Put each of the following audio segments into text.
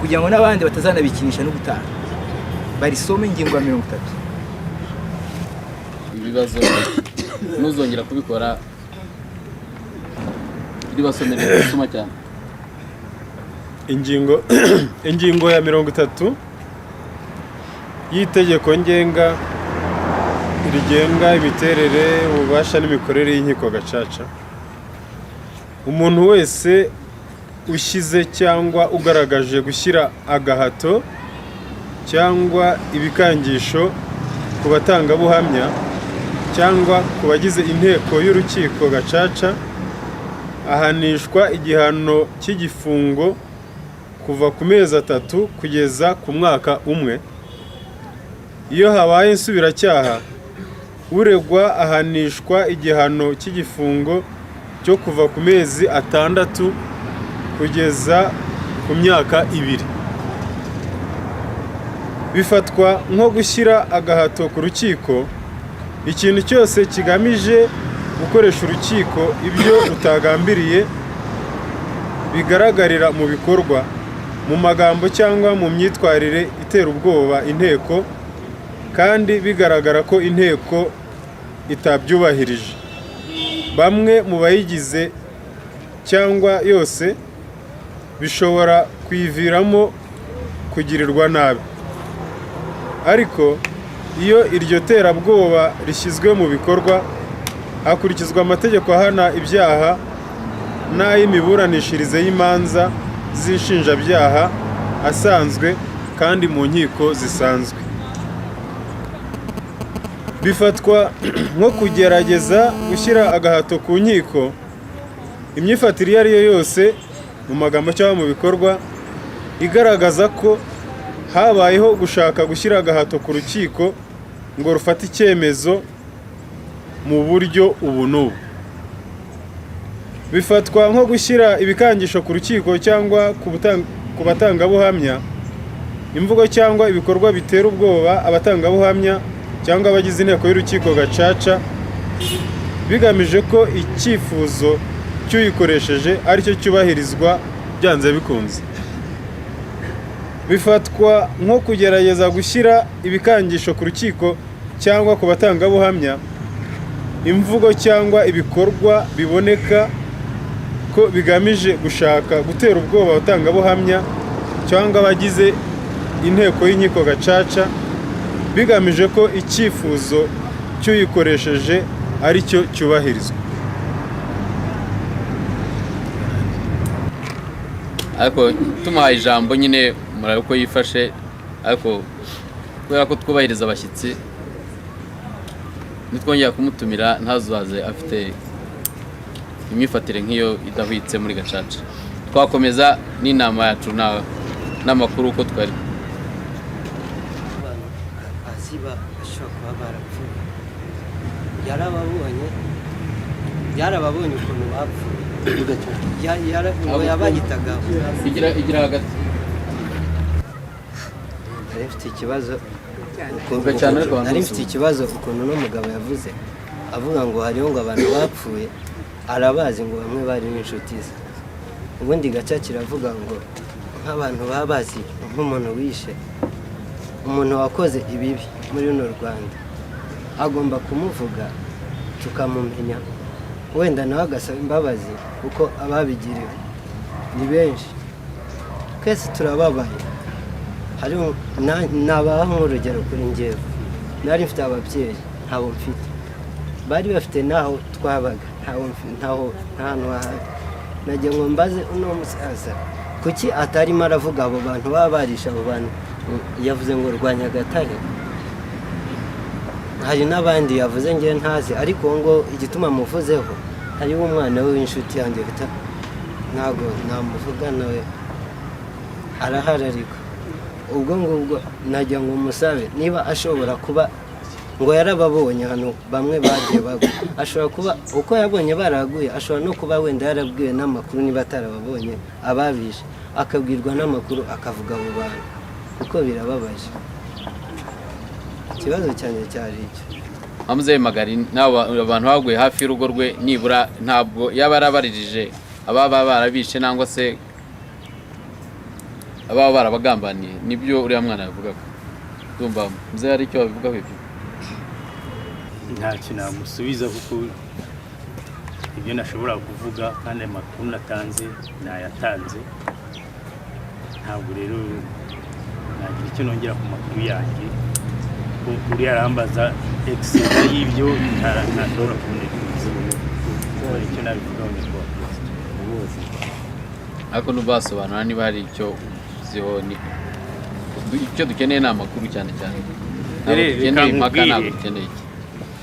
Kugira ngo n'abandi batazanabikinisha n'ubutaha barisome, ingingo ya 30. Ibibazo ntuzongera kubikora. Ribasomere, gusoma cyane. Ingingo ya 30 y'itegeko ngenga rigenga imiterere, ububasha n'imikorere y'inkiko gacaca: umuntu wese ushyize cyangwa ugaragaje gushyira agahato cyangwa ibikangisho ku batangabuhamya cyangwa ku bagize inteko y'urukiko gacaca ahanishwa igihano cy'igifungo kuva ku mezi 3 kugeza ku mwaka umwe. Iyo habaye insubiracyaha, uregwa ahanishwa igihano cy'igifungo cyo kuva ku mezi 6 kugeza ku myaka 2. Bifatwa nko gushyira agahato ku rukiko ikintu cyose kigamije gukoresha urukiko ibyo rutagambiriye, bigaragarira mu bikorwa, mu magambo cyangwa mu myitwarire itera ubwoba inteko, kandi bigaragara ko inteko itabyubahirije, bamwe mu bayigize cyangwa yose, bishobora kuyiviramo kugirirwa nabi. Ariko iyo iryo terabwoba rishyizwe mu bikorwa, hakurikizwa amategeko ahana ibyaha n'ay'imiburanishirize y'imanza z'inshinjabyaha asanzwe kandi mu nkiko zisanzwe. Bifatwa nko kugerageza gushyira agahato ku nkiko imyifatire iyo ari yo yose, mu magambo cyangwa mu bikorwa, igaragaza ko habayeho gushaka gushyira agahato ku rukiko ngo rufate icyemezo mu buryo ubu n'ubu. Bifatwa nko gushyira ibikangisho ku rukiko cyangwa ku batangabuhamya imvugo cyangwa ibikorwa bitera ubwoba abatangabuhamya cyangwa abagize inteko y'urukiko gacaca, bigamije ko icyifuzo cy'uyikoresheje aricyo cyubahirizwa byanze bikunze. Bifatwa nko kugerageza gushyira ibikangisho ku rukiko cyangwa ku batangabuhamya imvugo cyangwa ibikorwa biboneka ko bigamije gushaka gutera ubwoba abatangabuhamya cyangwa abagize inteko y'inkiko gacaca, bigamije ko icyifuzo cy'uyikoresheje ari cyo cyubahirizwa. Ariko tumuhaye ijambo nyine, murebe uko yifashe. Ariko kubera ko twubahiriza abashyitsi, nitwongera kumutumira ntazaze afite imyifatire nk'iyo idahwitse muri gacaca. Twakomeza n'inama yacu n'amakuru uko twari. Abantu azi bashobora kuba barapfuye, yarababonye, yarababonye ukuntu bapfuye. Ngo yabahitagaho. Igira hagati. Nari mfite ikibazo. Vuga cyane, ariko abantu Nari bose mfite ikibazo ukuntu n'umugabo yavuze, avuga ngo hariho ngo abantu bapfuye arabazi, ngo bamwe bari n'inshuti ze. Ubundi gacaca iravuga ngo nk'abantu baba bazi nk'umuntu wishe umuntu, wakoze ibibi muri runo Rwanda, agomba kumuvuga tukamumenya, wenda nawe agasaba imbabazi, kuko ababigiriwe ni benshi, twese turababaye. Hariho nabaha nk'urugero kuri njyewe: nari mfite ababyeyi, ntabo mfite. Bari bafite n'aho twabaga, ntaho, nta hantu hahari. Nagira ngo mbaze uno musaza kuki atarimo aravuga abo bantu baba barishe abo bantu. Yavuze ngo rwa Nyagatare, hari n'abandi yavuze ngewe ntazi, ariko ngo igituma muvuzeho, hariho umwana we w'inshuti yanjye bita, ntabwo namuvuga, nawe arahari. Ariko ubwo ngubwo nagira ngo musabe niba ashobora kuba ngo yarababonye hano bamwe bagiye bagwa, ashobora kuba uko yabonye baraguye, ashobora no kuba wenda yarabwiwe n'amakuru, niba atarababonye ababishe akabwirwa n'amakuru, akavuga abo bantu, kuko birababaje. Ikibazo cyanjye cyari icyo. Amuzehe Magari, n'abo abantu baguye hafi y'urugo rwe, nibura ntabwo yaba yarabaririje ababa barabishe nangwa se? ababa barabagambaniye. Nibyo uriya mwana yavugaga. Ndumva muzehe hari icyo babivugaho ibyo. Ntacyo namusubiza kuko ibyo nashobora kuvuga kandi amakuru natanze nayatanze. Ntabwo rero nagira icyo nongera ku makuru yanjye, ko uriya arambaza egisida y'ibyo ntashobora kuboneka. Hari icyo nabivugaho, nyakubahwa perezida? Ariko ntubasobanura niba hari icyo uziho. Ni icyo dukeneye, ni amakuru cyane cyane. Ntabwo Reka dukeneye impaka, nkubwire. ntabwo dukeneye iki.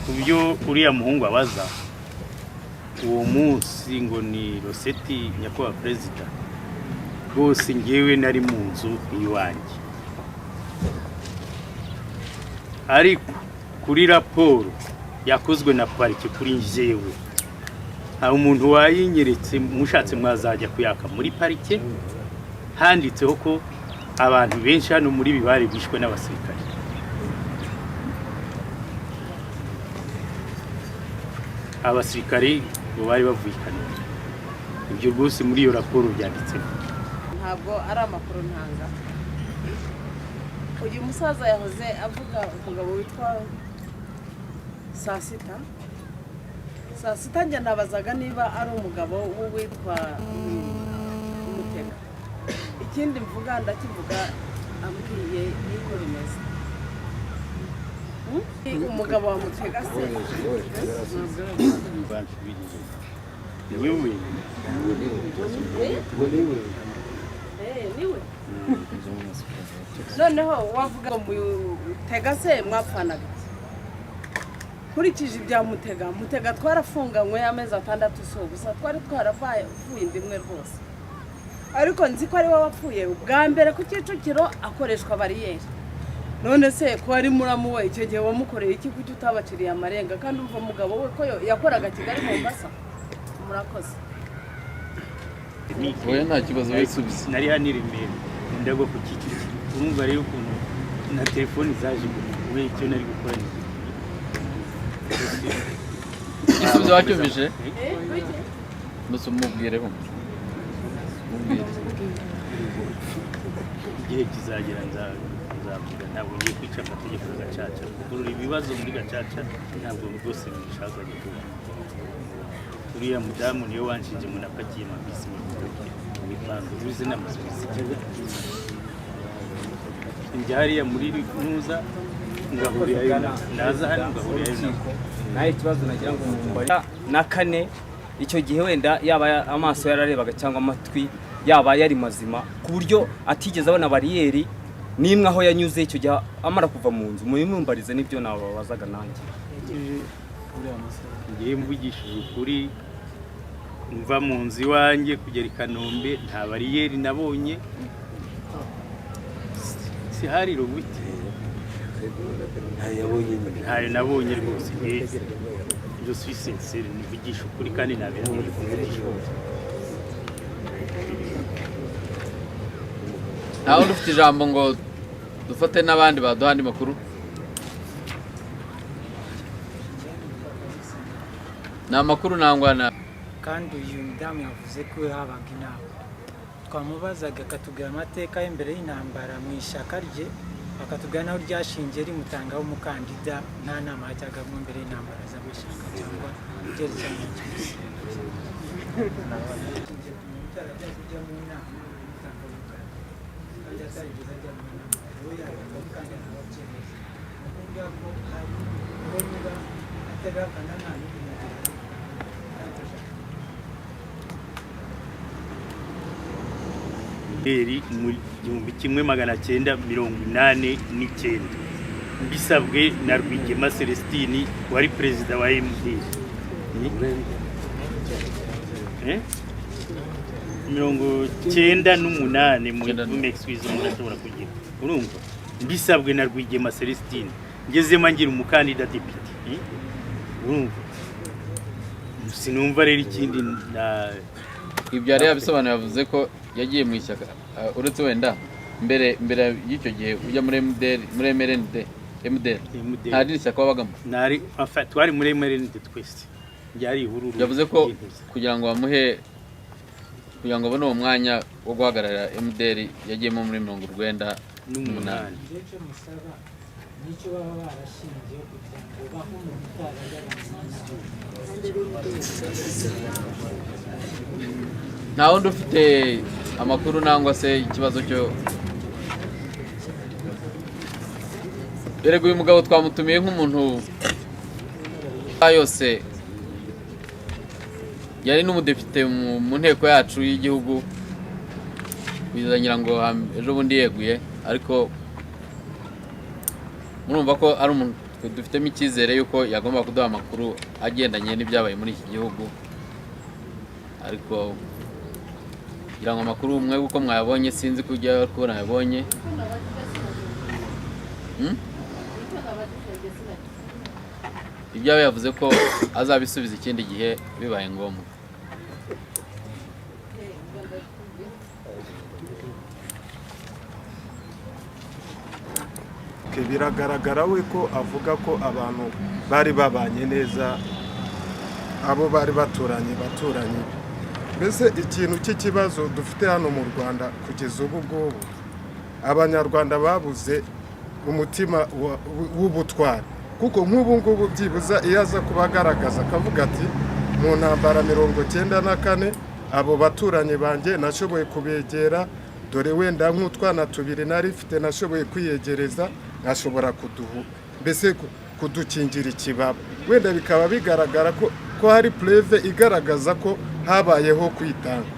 Ku byo uriya muhungu abaza uwo munsi ngo ni le 7, nyakubahwa perezida, rwose ngewe nari mu nzu iwanjye, ariko kuri raporo yakozwe na parike kuri njyewe, hari umuntu wayinyeretse. Mushatse mwazajya kuyaka muri parike, handitseho ko abantu benshi hano muri Bibare bishwe n'abasirikare. Abasirikare ngo bari bavuye i Kanombe. Ibyo rwose muri iyo raporo byanditsemo. Ntabwo ari amakuru ntanga. Uyu musaza yahoze avuga umugabo witwa Saa Sita. Saa Sita, njye nabazaga niba ari umugabo w'uwitwa Mutega. Ikindi mvuga, ndakivuga ambwiye niko bimeze. Umugabo wa Mutega se? Niwe. Niwe. Noneho wavuga ngo Mutega se mwapfanaga iki? Nkurikije ibya Mutega, Mutega twarafunganywe amezi 6, si ubusa. Twari twaravuye inda imwe rwose, ariko nzi ko ari we wapfuye ubwa mbere ku Kicukiro akoreshwa bariyeri. None se ko ari muramu we, icyo gihe wamukoreye iki? Kuki utabaciriye amarenga kandi umva umugabo we ko yakoraga Kigali Mombasa? Murakoze. Oya, nta kibazo, wisubize. Nari hano i Remera, ndagwa ku Kicukiro. Urumva rero ukuntu na telefoni zaje, we icyo nari gukora ni Igisubizo wacyumvise? Gusa umubwire, mubwire. Igihe kizagera nzavuga. Ntabwo ngiye kwica amategeko ya gacaca, gukurura ibibazo muri gacaca ntabwo rwose mbishaka. Gukura uriya mudamu niwe wanshinje ngo napakiye amabisi mu bipangu uzi n'amasubizo. Njya hariya muri ntuza ngahurirayo naza hano ngahurirayo nawe. Nawe ikibazo nagira ngo mumbare na kane, icyo gihe wenda yaba amaso yararebaga cyangwa amatwi yaba yari mazima, ku buryo atigeze abona bariyeri n'imwe aho yanyuze icyo gihe amara kuva mu nzu. Mubimumbarize, nibyo nababazaga nanjye. Ngiye mvugishije ukuri, mva mu nzu iwanjye kugera i Kanombe nta bariyeri nabonye. Si hari rubuti, ntayo nabonye rwose. Je suis sincère, nivugisha ukuri kandi ntabihaniye kuvugisha ukuri. Nta wundi ufite ijambo ngo dufate n'abandi baduha andi makuru? Ni amakuru nangwa na Kandi uyu mudamu yavuze ko habaga inama, twamubazaga akatubwira amateka y'imbere y'intambara mu ishyaka rye, akatubwira n'aho ryashingiye rimutangaho umukandida. Nta nama yajyagamo mbere y'intambara z'amashyaka cyangwa ibyerekeranye na jenoside. Utarajya mu nama imutanga umukandida kandi atarigeze ajya mu nama, we yatanga umukandida nawe abyemeza. Ni ukuvuga ko hari uwo niba atabihakana nta n'ubimugira kandi turashaka MDR mu 1989, bisabwe na Rwigema Celestini wari perezida wa MDR. Eh? 98 mu excuse, umuntu ashobora kugira, urumva, mbisabwe na Rwigema Celestine, ngezemo ngira umukandida depite. Eh? Urumva, sinumva rero ikindi na Ibyo yari yabisobanuye, yavuze ko yagiye mu ishyaka, uretse wenda mbere y'icyo gihe ujya muri MDR, muri MRND, MDR, MDR. nta rindi shyaka wabagamo? Nari, enfin, twari muri MRND twese, ryari ihururu Yavuze ko kugira ngo bamuhe Kugira ngo abone uwo mwanya wo guhagararira MDR yagiyemo muri 98. Njye icyo musaba n'icyo baba barashingiye kugira ngo bahe umuntu utarajyaga mu mwanya. Nta wundi ufite amakuru nangwa se ikibazo cyo? Erega uyu mugabo twamutumiye nk'umuntu yose yari n'umudepite mu nteko yacu y'igihugu, kugeza ngira ngo ejo bundi yeguye, ariko murumva ko ari umuntu twe dufitemo icyizere yuko yagomba kuduha amakuru agendanye n'ibyabaye muri iki gihugu. Ariko kugira ngo amakuru umwe uko mwayabonye, sinzi ko ujya kubona yabonye. Ibyawe yavuze ko azabisubiza ikindi gihe bibaye ngombwa. Biragaragara we ko avuga ko abantu bari babanye neza, abo bari baturanye baturanye. Mbese ikintu cy'ikibazo dufite hano mu Rwanda kugeza ubu ngubu, Abanyarwanda babuze umutima w'ubutwari, kuko nk'ubu ngubu byibuza iyo aza kuba agaragaza akavuga ati: "Mu ntambara 94 abo baturanyi banjye nashoboye kubegera, dore wenda nk'utwana tubiri nari mfite nashoboye kwiyegereza, nkashobora kuduhu mbese kudukingira ikibaba," wenda bikaba bigaragara ko hari preuve igaragaza ko habayeho kwitanga.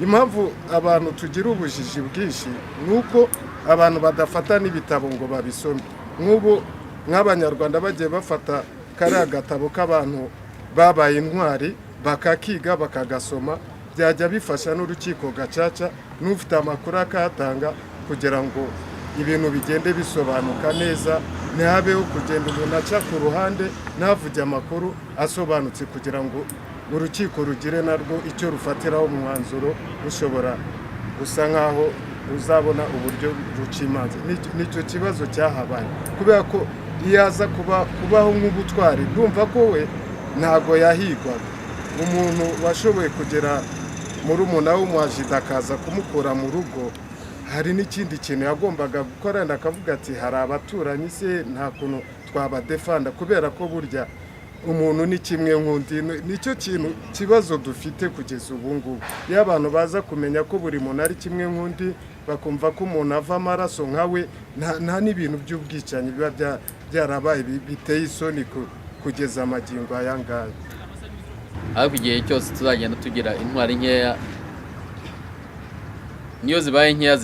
Impamvu abantu tugira ubujiji bwinshi ni uko abantu badafata n'ibitabo ngo babisome. Nk'ubu nk'Abanyarwanda bagiye bafata kariya gatabo k'abantu babaye intwari, bakakiga, bakagasoma, byajya bifasha n'urukiko gacaca, n'ufite amakuru akayatanga, kugira ngo ibintu bigende bisobanuka neza, ntihabeho kugenda umuntu aca ku ruhande, ntavuge amakuru asobanutse, kugira ngo urukiko rugire narwo icyo rufatiraho umwanzuro rushobora gusa nk'aho ruzabona uburyo ruca imanza. Nicyo kibazo cyahabaye, kubera ko iyo aza kubaho nk'ubutwari, ndumva ko we ntago yahigwaga. Umuntu washoboye kugera murumuna w'umwajida akaza kumukura mu rugo, hari n'ikindi kintu yagombaga gukora, wenda akavuga ati: "Hari abaturanyi se, nta kuntu twabadefanda?" Kubera ko burya umuntu ni kimwe nk'undi. Nicyo kintu kibazo dufite kugeza ubu ngubu. Iyo abantu baza kumenya ko buri muntu ari kimwe nk'undi, bakumva ko umuntu ava amaraso nka we, nta n'ibintu by'ubwicanyi biba byarabaye biteye isoni kugeza amagingo aya ngaya. Ariko igihe cyose tuzagenda tugira intwari nkeya, niyo zibaye nkeya.